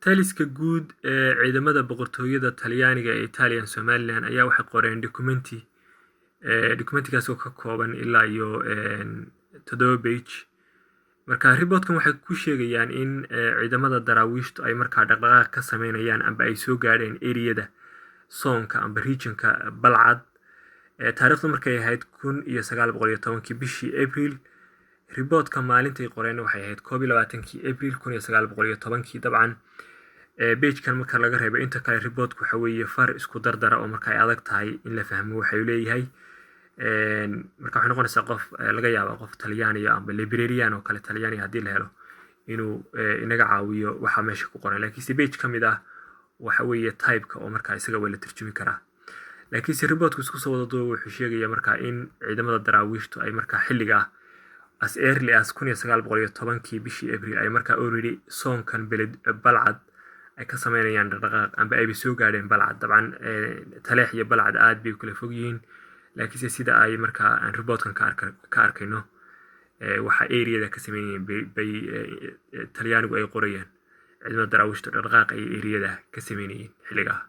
Taliska guud ee ciidamada Boqortooyada Talyaaniga ee Italian Somaliland ayaa waxay qoreen documenti, documentigaas oo ka kooban ilaa iyo 7 page. Marka reportkan waxay ku sheegayaan in ciidamada Daraawiishtu ay markaa dhaqdhaqaaq ka sameynayaan amba ay soo gaadheen areada zoneka amba regionka Balcad, taariikhdu markay ahayd 1910-kii bishii April. Reportka maalintay qoreen waxay ahayd 21-kii April 1910-kii. Dabcan pagekan marka laga reebo, inta kale reportku waxa weeye far isku dardara oo marka ay adag tahay in la fahmo waxay leeyahay. Marka waxay noqonaysaa qof laga yaaba qof Talyaaniya amba librarian oo kale Talyaaniga haddii la helo inuu inaga caawiyo waxa meesha ku qoran. Laakiinse page ka mid ah waxa weeye typeka oo markaa isaga waa la tarjumi karaa. Laakiinse reportku isku soo wada duuba wuxuu sheegaya markaa in ciidamada Daraawiishtu ay markaa xilliga as early as 1910-kii bishii April ay markaa already zonekan beled Balcad ay ka sameynayaan dhaqdhaqaaq amba ayba soo gaadheen Balcad. Dabcan Taleex iyo Balcad aad bay u kala fog yihiin, laakiinse sida ay markaa aan reportkan ka arkayno, waxa areada ka sameynayeen bay Talyaanigu ay qorayaan ciidamada Daraawiishtu dhaqdhaqaaq ay areada ka sameynayeen xilligaa.